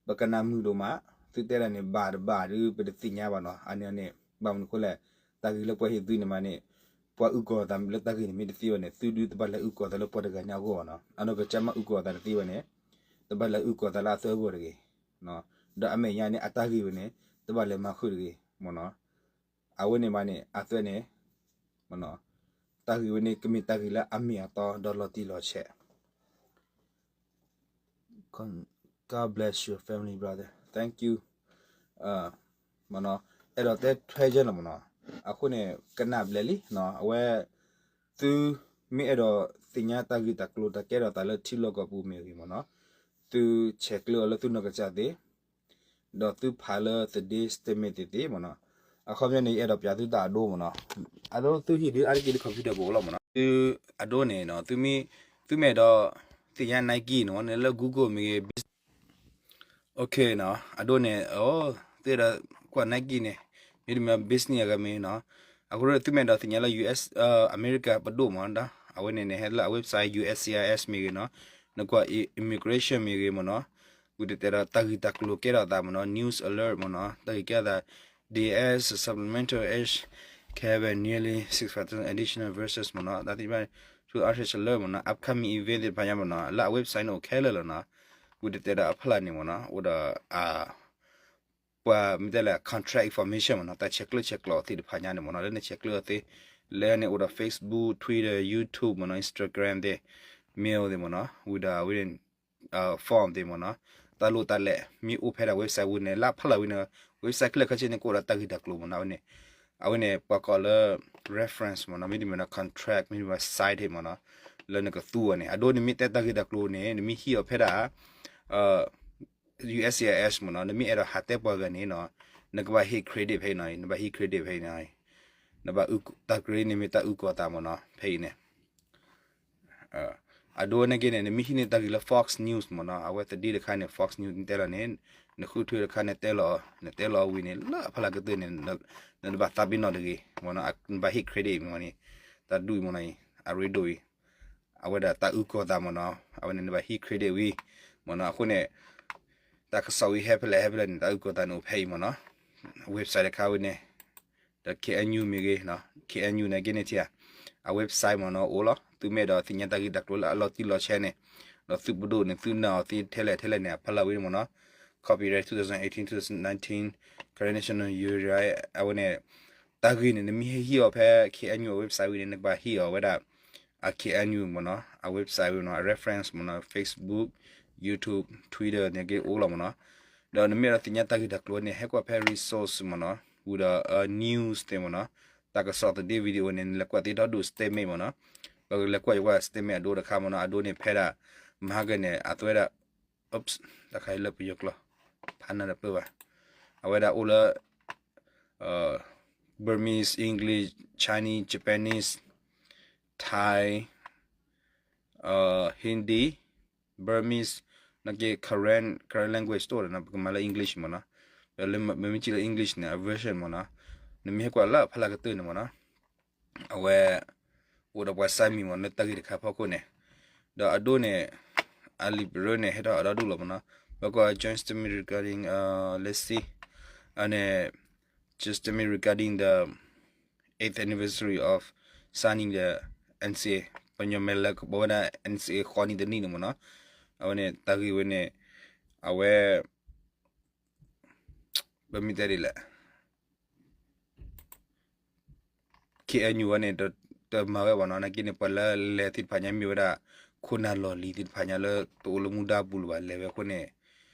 ပကနၣ်မုာ်ဒိၣ်မး, သုတဲဒၣ်န့ၣ် ဘၣ်တဘၣ်ဒုး ပတသ့ၣ်ညါဘၣ်နီၤ. အန့ၣ်န့ၣ် ဘၣ်မနုၤအဃိလဲၣ်, တၢ်ဂ့ၢ်လၢပှၤဟ့ၣ်သုန့ၣ်မးန့ၣ် ပှၤအုၣ်ကီၤသးလၢတၢ်ဂ့ၢ်န့ၣ်မ့ၢ်တသ့ဘၣ်န့ၣ် သုဒုးတဘၣ်လဲၤအုၣ်ကီၤသးလၢပှၤတဂၤညါအဂီၢ်ဘၣ်နီၤ. အနီၢ်ကစၢ်မ့ၢ်အုၣ်ကီၤသးတသ့ဘၣ်န့ၣ် တဘၣ်လဲၤအုၣ်ကီၤသးလၢအသၢအဂီၢ်တဂ့ၤ, ဒီးအမဲာ်ညါန့ၣ် အတၢ်ဂ့ၢ်ဝဲန့ၣ် တဘၣ်လဲၤမၤဃုာ်တဂ့ၤမ့ၢ်နီၤ. အဝဲန့ၣ်မးန့ၣ် အသၢန့ၣ် တၢ်ဂ့ၢ်ဝဲန့ၣ် ကမ့ၢ်တၢ်ဂ့ၢ်လၢအမ့ၢ်အတီဒီးလီၤတံၢ်လီၤဆဲး God bless your family, brother. Thank you. မ့ၢ်နီၤ, အဲၣ်ဒိးတဲထွဲယဲလီၤမ့ၢ်နီၤ. အဃိန့ၣ် ကနၣ်ဘျဲၣ်လံနီၤ. အဝဲ သုမ့ၢ်အဲၣ်ဒိးသ့ၣ်ညါတၢ်ဂ့ၢ်တၢ်ကျိၤ တၢ်ကဲထီၣ်သးလၢထံလီၢ်ကီၢ်ပူၤမ့ၢ်ဂ့ၤမ့ၢ်နီၤ, သုဆဲးကျၢအီၤလၢသုနီၢ်ကစၢ်သ့ ဒီးသုဖးလၢသဒ့ statement သ့ၣ်သ့ၣ်မ့ၢ်နီၤ. အခီပညီန့ၣ် ယအဲၣ်ဒိးပၠးသုတၢ်အဒိမ့ၢ်နီၤ. အဒိသုဟံၣ်ဒုးအါတက့ၢ်ဒုး computer ပအိၣ်လီၤမ့ၢ်နီၤ. သုအဒိန့ၣ်နီၤ သုမ့ၢ် သုမ့ၢ်အဲၣ်ဒိးသ့ၣ်ညါ Nike နီၤ န့ၣ်လၢ Google မ့ၢ်ဂ့ၤ OK နီၤ, အဒိန့ၣ် အိ သုအဲၣ်ဒိးကွၢ် Nike န့ၣ် မ့တမ့ၢ် business အဂၤမ့ၢ်နီၤ. အဃိဒီးသုမ့ၢ်အဲၣ်ဒိးသ့ၣ်ညါလၢ US အမဲရကၤပဒိၣ်မ့ၢ်နီၤ, အဝဲန့ၣ်န့ၣ် ဟဲလၢအ website USCIS မ့ၢ်ဂ့ၤနီၤ, နကွၢ် immigration မ့ၢ်ဂ့ၤမ့ၢ်နီၤ, ဝံၤတတဲဒီးတၢ်ဂ့ၢ်တၢ်ကျိၤကဲထီၣ်သးမ့ၢ်နီၤ, news alert မ့ၢ်နီၤ, တၢ်ဂ့ၢ်ကဲထီၣ်သး D S supplemental age cover nearly six thousand additional versus မ့ၢ်နီၤ, တၢ်သ့ၣ်တဖၣ် to artist alert မ့ၢ်နီၤ, upcoming event သ့ၣ်တဖၣ်ညါမ့ၢ်နီၤ, လၢအ website န့ၣ်အိၣ်ခဲလၢာ်လီၤနီၤ, ဝံၤတတဲဒီးအဖီလာ်န့ၣ်မ့ၢ်နီၤ, အိၣ်ဒီး ပှၤမ့ၢ်တဲလၢ contract information မ့ၢ်နီၤ, တၢ်ဆဲးကျၢဆဲးကျိးသ့ၣ်တဖၣ်ညါန့ၣ်မ့ၢ်နီၤ, လၢနဆဲးကျၢအီၤသ့, လၢန့ၣ်အိၣ်ဒီး Facebook, Twitter, YouTube မ့ၢ်နီၤ, Instagram သ့ၣ်, mail သ့ၣ်မ့ၢ်နီၤ, ဝံၤဒီးအဝဲန့ၣ် form သ့ၣ်မ့ၢ်နီၤ, တၢ်လိၣ်တၢ်လဲၣ် မ့ၢ်အိၣ်ဖဲဒၣ် website ဝံၤန့ၣ် လၢအဖီလာ်ဝံၤန့ၣ် website ခဲလၢာ်ခဲဆ့န့ၣ် ကအိၣ်ဒီးတၢ်ဂ့ၢ်တၢ်ကျိၤမ့ၢ်နီၤ, အဝဲန့ၣ် အဝဲန့ၣ် ပှၤကိးလၢ reference မ့ၢ်နီၤ, မ့တမ့ၢ်နီၤ contract မ့တမ့ၢ် site မ့ၢ်နီၤ, လၢနကသူအီၤန့ၣ်, အဒိန့ၣ်မ့ၢ်တဲတၢ်ဂ့ၢ်တၢ်ကျိၤန့ၣ် နမ့ၢ်ဟံးအီၤဖဲဒၣ် USCIS မ့ၢ်နီၤ, နမ့ၢ်အဲၣ်ဒိးဟးတဲပှၤဂၤန့ၣ်နီၤ, နကဘၣ်ဟ့ၣ် credit ဖဲအံၤနီၤ, နဘၣ်ဟ့ၣ် credit ဖဲအံၤနီၤ, နဘၣ်အုၣ် တၢ် credit န့ၣ်မ့ၢ်တၢ်အုၣ်ကီၤသးမ့ၢ်နီၤ, ဖဲအံၤန့ၣ် အဒိန့ၣ်က့န့ၣ် နမ့ၢ်ဟံးန့ၢ်တၢ်ဂ့ၢ်လၢ Fox News မ့ၢ်နီၤ, အဝဲသဒ့တခါန့ၣ် Fox News နတဲလီၤန့ၣ်, နဃုထၢတခါန့ၣ်တဲလီၤ, နတဲလီၤဝံၤန့ၣ် လၢအဖီလာ်ကတၢၢ်န့ၣ် နတဘၣ်သးပ့ၤနီၣ်တဂ့ၤ, မ့ၢ်နီၤ, နဘၣ်ဟ့ၣ် credit မ့ၢ်နီၤ, တၢ်ဒုးမ့ၢ်နီၤအံၤ အရ့ဒိၣ်အံၤ, အဝဲဒၣ်တၢ်အုၣ်ကီၤသးမ့ၢ်နီၤ, အဝဲန့ၣ်နဘၣ်ဟံး credit ဝံၤ, မ့ၢ်နီၤ, အဃိန့ၣ် တၢ်ကစီၣ်ဝံၤဟဲဖဲလဲၣ်ဟဲဖဲလဲၣ်န့ၣ် တၢ်အုၣ်ကီၤသးန့ၣ်အိၣ်ဖဲအံၤမ့ၢ်နီၤ, website တခါဝံၤန့ၣ် ဒီး K N U မ့ၢ်ဂ့ၤ, K N U န့ၣ်က့န့ၣ်ထံၣ်ဧါ, အ website မ့ၢ်နီၤ အိၣ်လီၤ, သုမ့ၢ်အဲၣ်ဒိးသ့ၣ်ညါတၢ်ဂ့ၢ်တၢ်ကျိၤလၢအလီၤတံၢ်လီၤဆဲးန့ၣ်, ဒီးသုပဒိၣ်န့ၣ် သုနာ်အီၤသ့ထဲလဲၣ်ထဲလဲၣ်န့ၣ် အဖီလာ်ဝံၤန့ၣ်မ့ၢ်နီၤ, copyright twenty eighteen twenty nineteen Karen National Area အဝဲန့ၣ်, တၢ်ဂ့ၢ်န့ၣ် နမ့ၢ်ဟဲဟံးအီၤဖဲ K N U အ website ဝံၤန့ၣ် နကဘၣ်ဟံးအီၤဝဲဒၣ် အ K N U မ့ၢ်နီၤ, အ website ဝံၤနီၤ, အ reference မ့ၢ်နီၤ, Facebook, YouTube, Twitter န့ၣ်က့အိၣ်လီၤမ့ၢ်နီၤ, ဒီးနမ့ၢ်အဲၣ်ဒိးသ့ၣ်ညါတၢ်ဂ့ၢ်တၢ်ကျိၤန့ၣ် ဟဲကွၢ်ဖဲ resource မ့ၢ်နီၤ, ဝံၤဒီး news သ့ၣ်မ့ၢ်နီၤ, တၢ်ကစီၣ်သဒ့ video န့ၣ် နလဲၤကွၢ်သ့ထီၣ်ဒိၣ် statement မ့ၢ်နီၤ, ပကလဲၤကွၢ်ယကွၢ် statement အဒိတခါမ့ၢ်နီၤ, အဒိန့ၣ်ဖဲဒၣ် မဟါကန့ၣ် အသွဲဒၣ် oops တၢ်ခါအံၤလၢပယီၤကျိာ် ဖးနၢ်တပၢၢ်ဘၣ်, အဝဲဒၣ်အိၣ်လၢ Burmese, English, Chinese, Japanese, Thai, Hindi, Burmese, နာ်က့ Karen, Karen language တအိၣ်ဒီးနီၤ, ပကမၤလၢ English မ့ၢ်နီၤ, ဒီးလၢမ့မ့ၢ်စံးလၢ English န့ၣ် အ version မ့ၢ်နီၤ, နမ့ၢ်ဟဲကွၢ်လၢအဖီလာ်ကတၢၢ်န့ၣ်မ့ၢ်နီၤ, အဝဲ အိၣ်ဒီးပှၤ sign မံၤမ့ၢ်နီၤ လၢတၢ်ဂ့ၢ်တခါဖီခိၣ်န့ၣ်, ဒီးအဒိန့ၣ် အလံာ်ပရၢန့ၣ် ဟဲထီၣ်အဒီဒူၣ်လီၤမ့ၢ်နီၤ, ဘၣ်ကွၢ် joint statement regarding, let's see, အန့ၣ် joint statement regarding the eighth anniversary of signing the N C A, ပညီမဲလၢကဘီဝဲဒၣ် N C A ဃီနံၣ်တနံၣ်န့ၣ်မ့ၢ်နီၤ, အဝဲန့ၣ် တၢ်ဂ့ၢ်ဝဲန့ၣ် အဝဲ ပမ့ၢ်တဲဒ်လဲၣ် K N U ဝဲန့ၣ် တမၤဝဲဘၣ်နီၤ, နာ်က့န့ၣ် ပှၤလၢလဲၤသ့ၣ်တဖၣ်ညါမ့ၢ်ဝဲဒၣ် ခိၣ်နၢ်လီၢ်လံၤသ့ၣ်တဖၣ်ညါလၢတအိၣ်လၢမူဒါပူၤလၢၤဘၣ် လဲၤဝဲအဃိန့ၣ်,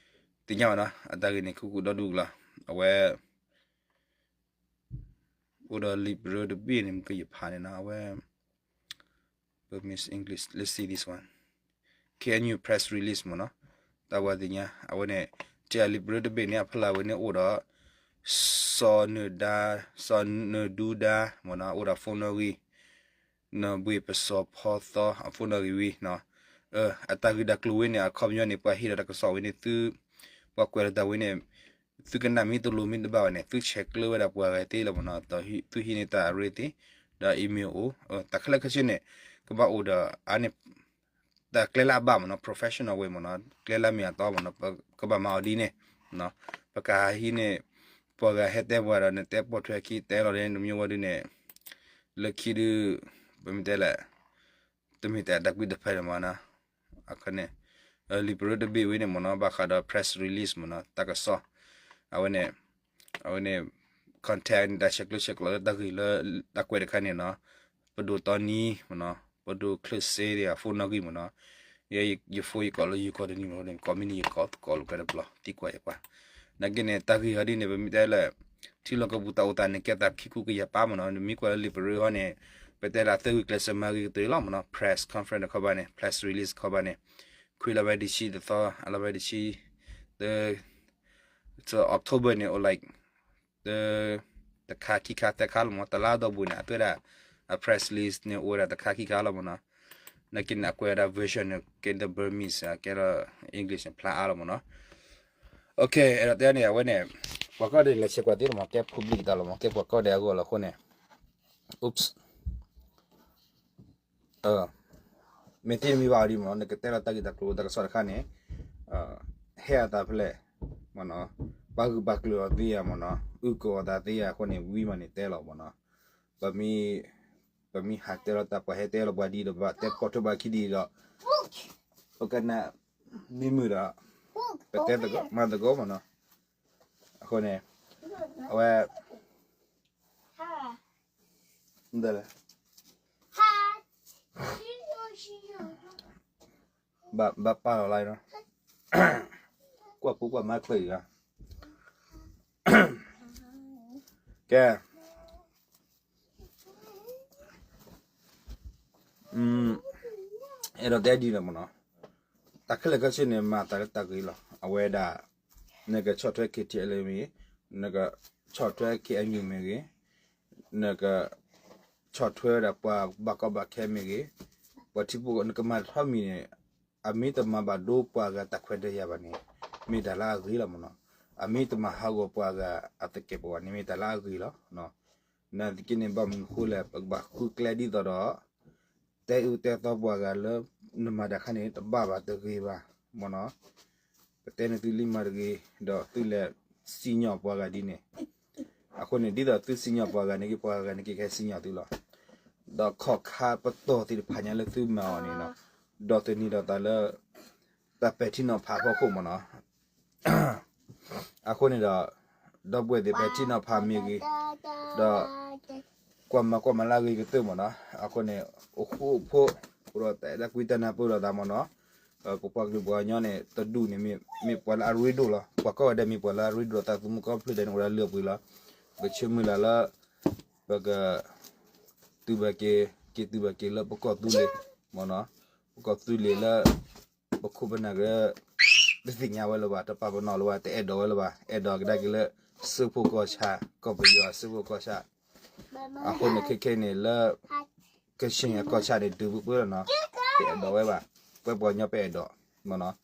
သ့ၣ်ညါဘၣ်နီၤ, အတၢ်ဂ့ၢ်န့ၣ် ခိၣ်ခိၣ်ဒီဒူၣ်ကလီၤ, အဝဲ အိၣ်ဒီးလံာ်ပရၢတဘ့ၣ်န့ၣ် မ့ၢ်ကယဖးန့ၣ်နီၤ, အဝဲ Burmese English, let's see this one, K N U press release မ့ၢ်နီၤ, တၢ်ဝဲသ့ၣ်ညါ အဝဲန့ၣ် ကလံာ်ပရၢတဘ့ၣ်န့ၣ် အဖီလာ်ဝဲန့ၣ်အိၣ်ဒီး စီၤနၢၤဒါ, စီၤနၢၤဒူဒါ မ့ၢ်နီၤ, အိၣ်ဒီး phone နီၣ်ဂံၢ် နီၣ်ဘှ့ၣ်ပစီၤဖီသီအ phone နီၣ်ဂံၢ်ဝံၤနီၤ, အတၢ်ဂ့ၢ်တၢ်ကျိၤဝဲန့ၣ် အခီပညီန့ၣ် ပှၤဟ့ၣ်ဒီးတၢ်ကစီၣ်ဝဲန့ၣ် သု, ပှၤကွဲးလီၤတၢ်ဝဲန့ၣ် သုကနၣ်မ့ၢ်တလိၤမ့ၢ်တဘၣ်ဘၣ်န့ၣ် သုဆဲးကျၢဝဲဒၣ်ပှၤဂၤသ့လီၤမ့ၢ်နီၤ, သုဟံးန့ၢ်တၢ်အရ့သ့, ဒီး ဒီး email အိၣ်, တၢ်ခဲလၢာ်ခဲဆ့န့ၣ် ကဘၣ်အိၣ်ဒီးအါန့ၢ် တၢ်ကျဲလၢအဘၣ်မ့ၢ်နီၤ, professional way မ့ၢ်နီၤ, ကျဲလၢအမ့ၢ်အတီမ့ၢ်နီၤ, ပကဘၣ်မၤအီၤဒ်န့ၣ်, ပကဟးဟံးန့ၢ် ပှၤဂၤဟဲတဲပှၤဒီး နတဲပိာ်ထွဲခံတဲလီၤန့ၣ် တမ့ၢ်ဝဲဒ်န့ၣ်, လၢခံဒုး ပမ့ၢ်တဲလဲၣ် တမ့ၢ်တၢ်တၢ်ကွံတဖၣ်န့ၣ်မ့ၢ်နီၤ, အခီန့ၣ် လံာ်ပရၢတဘ့ၣ်ဝဲန့ၣ်မ့ၢ်နီၤ ဘၣ်ဃးဒီး press release မ့ၢ်နီၤ တၢ်ကစီၣ်, အဝဲန့ၣ် အဝဲန့ၣ် contact န့ၣ် တၢ်ဆဲးကျိးဆဲးကျိးလၢတၢ်ဂ့ၢ်လၢတၢ်ကွဲးတခါန့ၣ်နီၤ, ပဒိၣ်တီနံမ့ၢ်နီၤ, ပဒိၣ်ချၢၣ်စ့ဒီး phone နီၣ်ဂံၢ်မ့ၢ်နီၤ, ယ ယ phone ယကိးလၢယကီၢ်တနံၤမ့ၢ်နီၤ ကိးမံၤန့ၣ် ယကိးသကိးလိာ်ကွဲတဘျီ သံကွၢ်ယပှၤ, နာ်က့န့ၣ် တၢ်ဂ့ၢ်ဟီဒ်န့ၣ် ပမ့ၢ်တဲလၢ ထံလီၢ်ကပူၤတၢ်အိၣ်သးန့ၣ် ကဲသးခံခူကယၤပၢ်မ့ၢ်နီၤ, နမ့ၢ်ကွၢ်လၢလံာ်ပရၢဟီန့ၣ် ပတဲလၢအသၢဂ့ၢ်ကျဲးစၢးမၤဂ့ၤကတၢၢ်လီၤမ့ၢ်နီၤ, press conference တခီဘၣ်န့ၣ် press release တခီဘၣ်န့ၣ်, ခွံလါဝဲဒံးဆံတသီ အလါဝဲဒံးဆံ တ October န့ၣ် အိၣ် like တ တခါခံခါသၢခါလီၤမ့ၢ် တလါဒီဘိန့ၣ် အသွဲဒၣ် အ press release န့ၣ် အိၣ်ဝဲဒၣ်တခါခံခါလီၤမ့ၢ်နီၤ, နာ်က့န့ၣ် အကွဲးဝဲဒၣ် version န့ၣ် ကဲဒီး Burmese ကဲဒီး English န့ၣ် ဖျါအါလီၤမ့ၢ်နီၤ, okay အဲၣ်ဒိးတဲန့ၣ် အဝဲန့ၣ် ပှၤကီၢ်ဒဲးလဲၤဆဲးကွၢ်သ့လီၤမ့ၢ် ကဲ public တၢ်လီၤမ့ၢ် ကဲပှၤကီၢ်ဒဲးအဂီၢ်လီၤအဃိန့ၣ် oops မ့ၢ်သ့တမံၤဘၣ်အီၤဒ်မ့ၢ်နီၤ နကတဲလီၤတၢ်ဂ့ၢ်တၢ်ကျိၤတၢ်ကစီၣ်တခါန့ၣ် ဟဲအသးဖဲလဲၣ်မ့ၢ်နီၤ, ပာ်ဂုာ်ပာ်ကျၢၤအီၤသ့ဧါမ့ၢ်နီၤ, အုၣ်ကီၤအီၤသးသ့ဧါအဃိန့ၣ် ဝံၤမးန့ၣ်တဲလီၤမ့ၢ်နီၤ, ပမ့ၢ် ပမ့ၢ်ဟးတဲလီၤတၢ်ပှၤဟဲတဲလီၤပှၤဒ်ဒီး ပဘၣ်တဲဖီၣ်ထီၣ်ဘၣ်ခံဒ်ဒီး ပကနၣ်မ့ၢ်မုာ်ဒီး ပတဲသကိးမၤသကိးမ့ၢ်နီၤ, အဃိန့ၣ် အဝဲ ဘၣ်ပာ်လီၤလၢ ကွၢ်ပူကွၢ်မါချၢအံၤလီၤ, ကဲ အဲၣ်ဒိးတဲဒ်န့ၣ်မ့ၢ်နီၤ, တၢ်ခဲလၢာ်ခဲဆ့န့ၣ် မၤသးလၢတၢ်ဂ့ၤလီၤ. အဝဲဒၣ် နကဆီၣ်ထွဲ KTLA မ့ၢ်ဂ့ၤ, နကဆီၣ်ထွဲ KNU မ့ၢ်ဂ့ၤ, နကဆီၣ်ထွဲဝဲဒၣ်ပှၤဘၣ်ကီဘၣ်ခဲမ့ၢ်ဂ့ၤ, ပှၤထံဖိကီၢ်ဖိ နကမၤတၢ်မံၤန့ၣ် အမ့ၢ်တမၤဘၣ်ဒိပှၤဂၤတၢ်ခွဲးတၢ်ယာ်ဘၣ်န့ၣ် မ့ၢ်တၢ်လၢအဂ့ၤလီၤမ့ၢ်နီၤ. အမ့ၢ်တမၤဟးဂီၤပှၤဂၤအသကဲးပဝးန့ၣ် မ့ၢ်တၢ်လၢအဂ့ၤလီၤ. နာ်သက့န့ၣ် ဘၣ်မနုၤအဃိလဲၣ် ပကဘၣ်ဃုကျဲဒ်သိးဒီး တဲအၢတဲသီပှၤဂၤလၢ နမၤတၢ်ခါန့ၣ် တဘၣ်ဘၣ်တဂ့ၤဘၣ်မ့ၢ်နီၤ. ပတဲန့ၢ်သုလံမၤတဂ့ၤ ဒီးသုလဲၤစံၣ်ညီၣ်ပှၤဂၤဒ်န့ၣ်. အဃိန့ၣ် ဒ်သိးသုစံၣ်ညီၣ်ပှၤဂၤန့ၣ်က့ ပှၤဂၤန့ၣ်က့ ကဟဲစံၣ်ညီၣ်သုလီၤ. ဒီးခီၣ်ခါပတီၢ်သ့ၣ်တဖၣ်ညါလၢသုမၤအီၤန့ၣ်နီၤ, ဒီးသန့ၤဒီးသးလၢ တၢ်ပဲာ်ထံနီၤဖးအဖီခိၣ်မ့ၢ်နီၤ. အဃိန့ၣ်ဒီး ဒီပုၢ်ဝဲၢ်သ့ၣ်ပဲာ်ထံနီၤဖးမ့ၢ်ဂ့ၤ, ဒီး ကွၢ်မၤကွၢ်မၤလၢအဂ့ၤကတၢၢ်မ့ၢ်နီၤ. အဃိန့ၣ် အိၣ်ဃူအိၣ်ဖိး အိၣ်ဒီးတၢ်အဲၣ်တၢ်ကွံတၢ်နၢ်ပၢၢ်လိာ်သးမ့ၢ်နီၤ. ပပှၤကလုာ်ပှၤကညီန့ၣ် တဒူၣ်န့ၣ် မ့ၢ်ပှၤလၢအရ့ဒိၣ်လီၤ. ပှၤကိးဂၤဒဲးမ့ၢ်ပှၤလၢအရ့ဒိၣ်သးသမူကီၢ်ဖျၢၣ်ဒဲးန့ၣ် အိၣ်ဒၣ်လၢအပှ့ၤလီၤ. ပဆၢမုၢ်လၢ်လၢ ပက တုၤဘၣ်က့ၤ က့ၤတုၤဘၣ်က့ၤလၢပကီၢ်သူလ့ၤမ့ၢ်နီၤ. ပကီၢ်သူလ့ၤလၢ ပခိၣ်ပနၢ်ကရၢ တသ့ၣ်ညါဝဲလၢၤဘၣ်, တပာ်ပနီၣ်လၢၤဘၣ်, တအဲၣ်ဒိးဝဲလၢၤဘၣ်, အဲၣ်ဒိးကဒါက့ၤလၢ စၢဖှိၣ်ကီၢ်ဆၣ်, ကီၢ်ပယီၤစၢဖှိၣ်ကီၢ်ဆၣ်. အဃိန့ၣ် ခဲခဲန့ၣ်လၢ ကဆ့ၣ်အကီၢ်ဆၣ်န့ၣ် ဒုးပှဲၤပှဲၤလီၤနီၤ, တအဲၣ်ဒိးဝဲဘၣ်, ပဝဲပှၤကညီပအဲၣ်ဒိးမ့ၢ်နီၤ,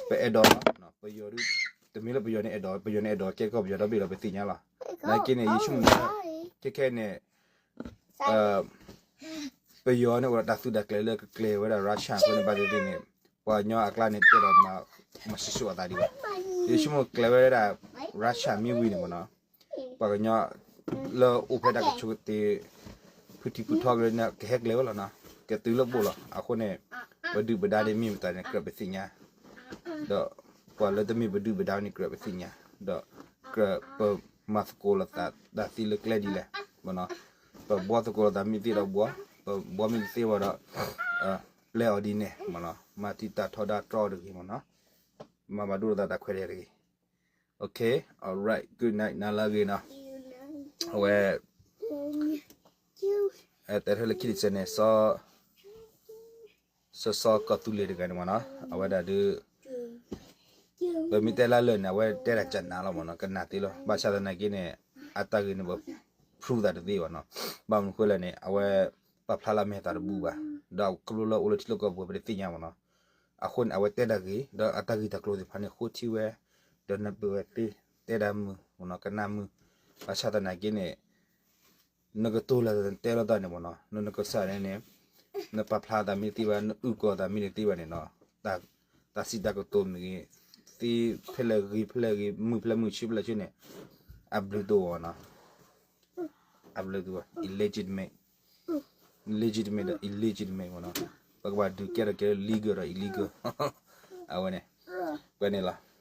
ပအဲၣ်ဒိးလီၤ, ပယီၤဒုး, တမ့ၢ်လၢပယီၤန့ၣ်အဲၣ်ဒိး, ပယီၤန့ၣ်အဲၣ်ဒိးကဲကီၢ်ပယီၤဒီဘ့ၣ်လီၤ ပသ့ၣ်ညါလီၤ. နာ်က့န့ၣ် ယဆိကမိၣ်လၢ ခဲခဲန့ၣ် ပယီၤန့ၣ်အိၣ်ဒီးတၢ်သုးတၢ်ကျဲၤလၢကကျဲၤဝဲဒၣ် Russia အဃိန့ၣ်ဘၣ်သ့ၣ်သ့ၣ်န့ၣ် ပှၤကညီအကျါန့ၣ် တအဲၣ်ဒိးမၤ မၤဆူၣ်ဆူၣ်အသးဒံးဘၣ်. ယဆိကမိၣ်ကျဲၤဝဲဒၣ် Russia မ့ၢ်ဝံၤန့ၣ်မ့ၢ်နီၤ, ပှၤကညီလၢအိၣ်ဖဲဒၣ်ကဆိးကတ့ၤ ဖုထံဖုထီကရၢန့ၣ် ကဟဲကျဲၤဝဲလီၤနီၤ, ကတုၤလၢဘိၣ်လီၤ. အဃိန့ၣ် ပဒုၣ်ပဒါန့ၣ်မ့ၢ်မတၤန့ၣ် ကြၢးပသ့ၣ်ညါ, ဒီးပှၤလၢတမ့ၢ်ပဒုၣ်ပဒါန့ၣ် ကြၢးပသ့ၣ်ညါ, ဒီးကြၢးပမၤသကိးလိာ်သးတၢ်သ့လၢကျဲဒ်လဲၣ်မ့ၢ်နီၤ. ပဘှီသကိးလိာ်သးမ့ၢ်သ့ဒီးဘှီ, ပဘှီမ့ၢ်တသ့ဘၣ်ဒီး ပျဲအီၤဒ်န့ၣ်မ့ၢ်နီၤ, မၤတံာ်တာ်ထီဒါတြီတဂ့ၤမ့ၢ်နီၤ, မၤဘၣ်ဒိလိာ်သးတၢ်ခွဲးတၢ်ယာ်တဂ့ၤ. Okay, alright, good night, နၤလၢအဂ့ၤနီၤ. အဝဲ တဲထီၣ်လၢခံတစဲးန့ၣ် စီၤစီၤကီၢ်သူလ့ၤတဂၤန့ၣ်မ့ၢ်နီၤ, အဝဲဒၣ်ဒုး ပမ့ၢ်တဲလၢလၢာ်န့ၣ် အဝဲတဲတၢ်ကနၣ်လီၤမ့ၢ်နီၤ, ကနၣ်သ့လီၤ. ဘၣ်ဆၣ်သနာ်က့န့ၣ် အတၢ်ဂ့ၢ်န့ၣ် ပ prove သးတသ့ဘၣ်နီၤ. ဘၣ်မနုၤဃိလဲၣ်န့ၣ် အဝဲပာ်ဖျါလၢအမဲာ်သးတဘူၣ်ဘၣ်, ဒီးခီဖျိလၢအိၣ်လၢထံလီၢ်ကီၢ်ပူၤ ပတသ့ၣ်ညါမ့ၢ်နီၤ. အဃိန့ၣ် အဝဲတဲတၢ်ဂ့ၢ် ဒီးအတၢ်ဂ့ၢ်တၢ်ကျိၤသ့ၣ်တဖၣ်န့ၣ် ဃိထံဝဲ ဒီးနၢ်ပၢၢ်ဝဲသ့, တဲတၢ်မုာ်မ့ၢ်နီၤ, ကနၣ်မုာ်. ဘၣ်ဆၣ်သနာ်က့န့ၣ် နကတိၤလၢနတဲလိာ်သးန့ၣ်မ့ၢ်နီၤ, နကစၢ်န့ၣ်န့ၣ် နပာ်ဖျါသးမ့ၢ်တသ့ဘၣ်, နအုၣ်ကီၤသးမ့ၢ်တသ့ဘၣ်န့ၣ်နီၤ, တၢ်စံးတၢ်ကတိၤမ့ၢ်ဂ့ၤ, သ့ဖဲလဲၣ်ဂ့ၤဖဲလဲၣ်ဂ့ၤ, မုာ်ဖဲလဲၣ်မုာ်ဆံးဖဲလဲၣ်ဆံးန့ၣ်, အဘျုးတအိၣ်နီၤ. အဘျုးတအိၣ်, illegitimate, legitimate ဒီး illegitimate မ့ၢ်နီၤ. ပကဘၣ်ဒုးကဲထီၣ်ကဲ legal ဒီး illegal အဝဲန့ၣ်, ပှဲၤန့ၣ်လီၤ.